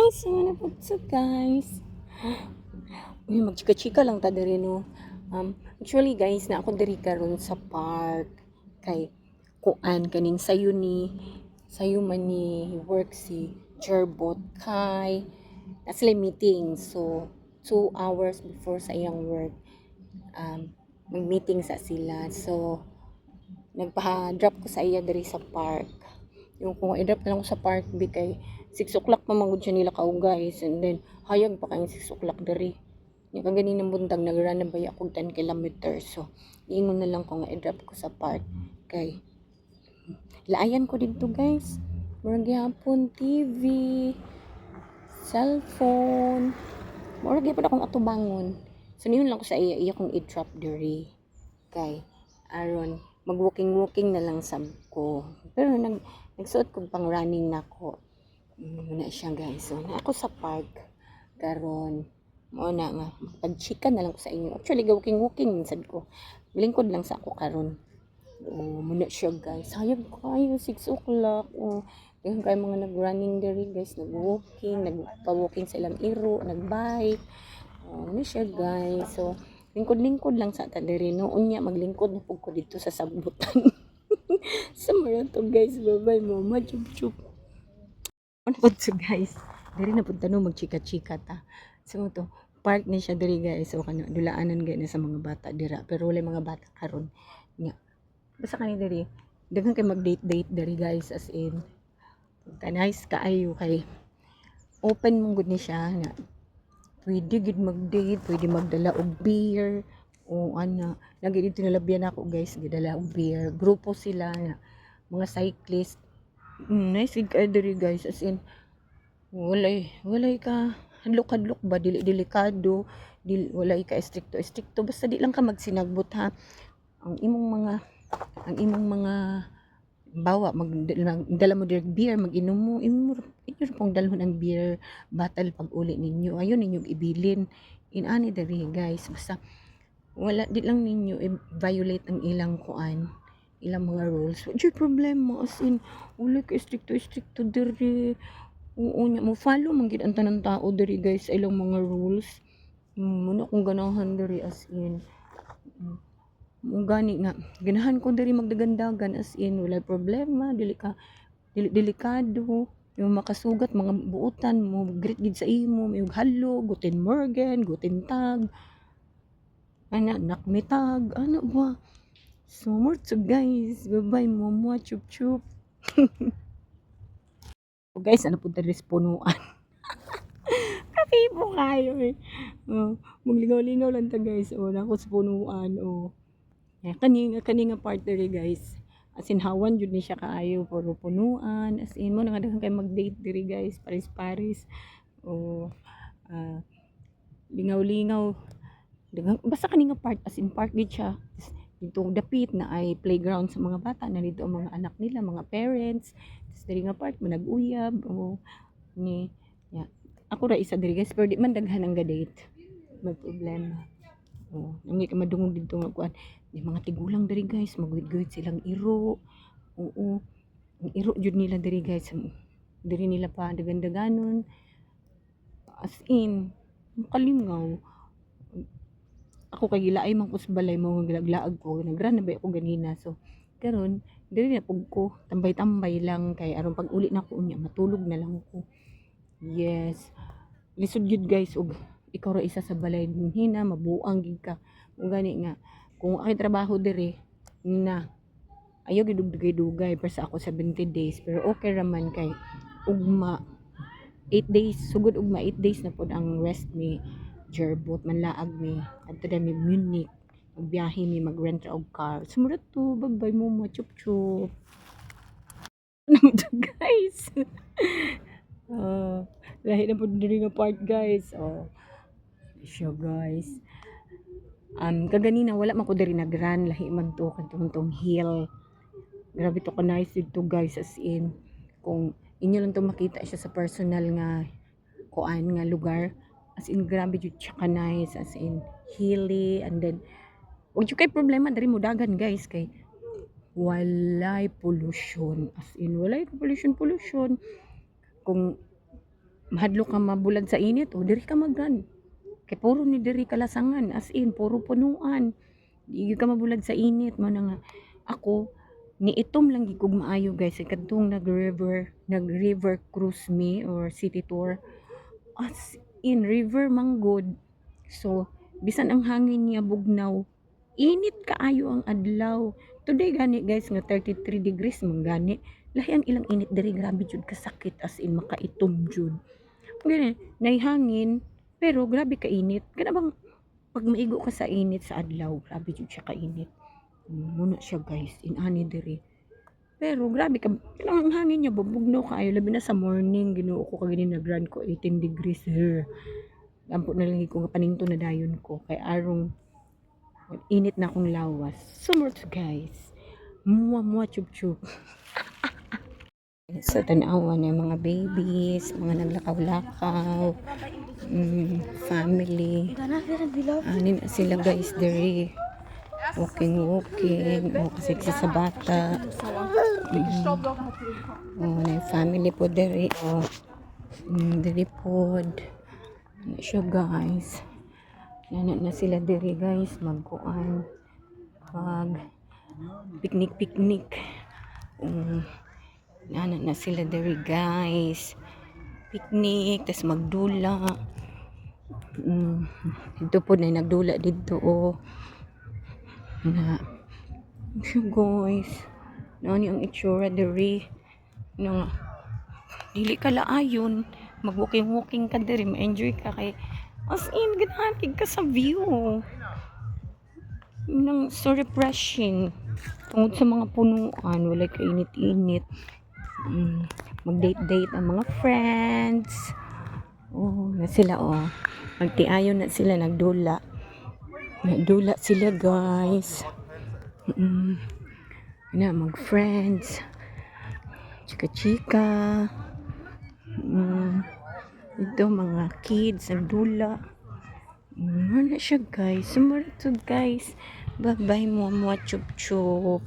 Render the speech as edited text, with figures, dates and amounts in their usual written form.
Guys, so na po so guys. Uy, magchika-chika lang ta diri, no. Actually guys, na ako diri karon sa park kay kuan kaning sayo ni sayo man ni work si Jerbot kay na sila meeting. So, 2 hours before sa iyang work, mag-meeting sa sila. So, nagpa-drop ko sa iya diri sa park. Yung kung i-drop na lang ko sa park bi kay 6 o'clock pa man gud siya nila kao, guys, and then hayag pa kayong 6 o'clock diri. Nya kaganinang buntag nag-run na baya ako 10 kilometers. So, ingon na lang ko nga i-drop ko sa park kay laayan ko dito, guys. Murag gihapon TV, cellphone. Murag gyapon akong atubangon. So niyon lang ko sa iya, iya kong i-drop diri kay aron mag-walking walking na lang sab ko. Pero nagsuot kog pang running nako. Muna siya, guys. So na ako sa park karon. Mao na nga pagchika na lang ko sa inyo. Actually, walking walking minsan ko. Lingkod lang sa ako karon. Oh, muna siya, guys. Hayag kayo 6 o'clock. Oh, daghan kayo mga nag-running diri, guys, nag-walking, nagpa-walking sa ilang iro, nag-bike. Oh, muna siya, guys. So, lingkod-lingkod lang sa ta diri, no. Unya maglingkod na pud ko dito sa sabutan. Sa so, to guys. Bye-bye, mama. Chup chup. Ano po to, guys? Diri na punta no, magchika-chika ta. So to park ni siya diri, guys. So kano dulaanan gay na sa mga bata dira, pero wala mga bata karon. Nya. Basta kani diri daghan kay mag-date-date diri, guys, as in. Ka nice kaayo kay open mong gud ni siya nga pwede gid mag-date, pwede magdala og beer o ana. Lagi dito nalabyan ako, guys, gidala og beer. Grupo sila nga mga cyclist. Nice gid kaayo diri, guys, as in walay ka hadlok-hadlok ba, dili delikado, dili, walay ka estrikto estrikto, basta di lang ka magsinagbot ha. Ang imong mga bawa mag dala mo direct beer, mag-inom mo, imo inyo pong dalhon ang beer bottle pag uli ninyo, ayon ninyo ibilin inani diri, guys. Basta wala, di lang ninyo i-violate ang ilang kuan, ilang mga rules, wala problema, as in wala ka estrikto estrikto diri. Oo nya mo follow man gid ang tanan tao diri, guys, sa ilang mga rules. Muna akong ganahan diri, as in. Mo gani nga ganahan ko diri magdagandagan, as in walay problema, dili ka dili delikado yung makasugat mga buotan mo greet gid sa imo, may hello, guten Morgen, guten Tag, ana, Nachmittag, ano ba. So more to guys, bye bye, mama, chup chup. Guys, ano po diri sa punuan? Kapipo kayo eh. Oh, maglingaw-lingaw lang ta, guys. Oh, na ako sa punuan. Oh. Yeah, kani nga part diri, guys. As in hawan jud ni siya kaayo, puro punuan. As in mo na nga daghan kay mag-date diri, guys, paris-paris. Oh, lingaw-lingaw. Daghang basta kani nga part, as in park gid siya. Dito dapit na ay playground sa mga bata na dito ang mga anak nila, mga parents. Tapos diri nga part mo nag-uyab o ni ya. Ako ra isa diri, guys, pero di man daghan ang ga-date. May problema. Oh, nanggi ka madungog dito nga kuan. Di mga tigulang diri, guys, magwid-gwid silang iro. Oo. Ang iro jud nila diri, guys. Diri nila pa dagan-daganon. As in, makalingaw. Ako kay gilaay man ko sa balay mo nga gilaglaag ko, nag-run na ba ako ganina. So, karon diri na pug ko, tambay-tambay lang kay aron pag uli na ko unya matulog na lang ko. Yes. Lisod gyud, guys, og ikaw ra isa sa balay hina mabuang gid ka. Ug gani nga kung akay trabaho diri na ayaw gid og dugay-dugay, pero sa ako 70 days, pero okay ra man kay ugma 8 days, sugod ugma 8 days na pod ang rest ni Jerbot, manlaag mi adto mi Munich, magbiyahe mi, mag-rent ra og car. Sumurot to, bye bye mo, chup chup. Ano to, guys? Lahi na pod diri nga part, guys. Oh. Siya, guys. Kaganina wala man ko diri nag-run, lahi man to kadtong tong hill. Grabe to ka nice dito, guys, as in kung inyo lang to makita siya sa personal nga kuan nga lugar, as in grabe jud siya ka nice, as in hilly, and then wag jud kay problema diri mo dagan, guys, kay walay pollution, as in walay pollution pollution. Kung Mahadlok ka mabulad sa init, o diri ka mag-run. Kay puro ni diri kalasangan, as in puro punuan. Di gyud ka mabulad sa init. Mo na nga ako niitom lang gyud kog maayo, guys, kay kadtong nag river cruise me or city tour, as in river manggod. So bisan ang hangin niya bugnaw, init kaayo ang adlaw. Today gani, guys, nga 33 degrees man gani. Lahi ang ilang init diri, grabe jud kasakit, as in makaitom jud. Gani nay hangin pero grabe ka init. Kana bang pag maigo ka sa init sa adlaw, grabe jud siya kainit. Muna siya, guys, inani diri. Pero grabe ka kanang ang hangin niya bubugnaw kaayo, labi na sa morning. Ginoo ko, kagini nag-run ko, 18 degrees here. Ampo na lang ko nga paninto na dayon ko kay arong init na akong lawas. Summer to, guys. Mua mua chup chup. Sa tanawa na yung mga babies, mga naglakaw-lakaw, family. Ani na sila, guys, diri. Walking, walking. O, kasi sa bata. Oh, na yung family po diri. Oh. Diri pod. Ano siya, guys. Nana na sila diri, guys, magkuan. Pag picnic picnic. Nana na sila diri, guys. Picnic, tas magdula. Dito po na nagdula dito, oh. Na siya, guys. Nani ang itsura diri. Na dili ka laayon, mag-walking walking ka diri, ma-enjoy ka kay as in ganahan ka sa view. Nang so refreshing. Tungod sa mga punuan, walay kainit-init. Mag-date-date ang mga friends. Oh, na sila, oh. Magtiayon na sila, nagdula. Nagdula sila, guys. Na mag-friends. Chika-chika. Ito mga kids nagdula. Ano siya, guys. Sumara to, guys. Bye-bye, mua mua chup chup.